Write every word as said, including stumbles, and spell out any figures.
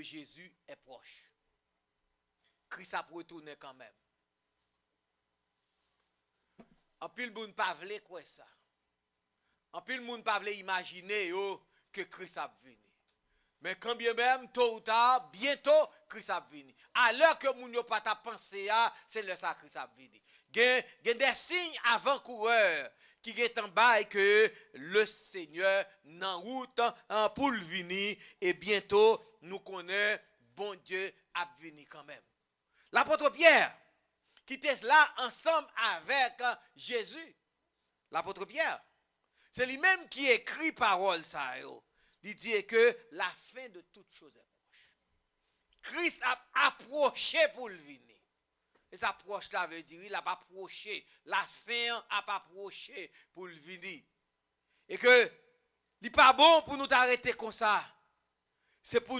Jésus est proche. Kris ap retounen kanmenm. Anpil moun pa vle kwè sa. Anpil moun pa vle imajine yo ke Kris ap vini. Men kanbyenmenm, to ou ta, byento, Kris ap vini. Alè ke moun yo pa ta panse a, se lè sa Kris ap vini. Gen, gen de siy avan kourè ki gentan bay ke le Senyè nan wout an pou l vini, e byento nou konnen Bondye ap vini kanmenm. Lapot Pyè, ki te la ansanm avèk Jezi, lapot Pyè, se li menm ki ekri pawòl sa yo. Li di ke la fin de toute chose est proche. Kris ap apwoche pou l vini. E sa pwòch la vle di, wi, l ap apwoche. Lafen an ap apwoche pou l vini. E ke li pa bon pou nou ta rete konsa. Se pou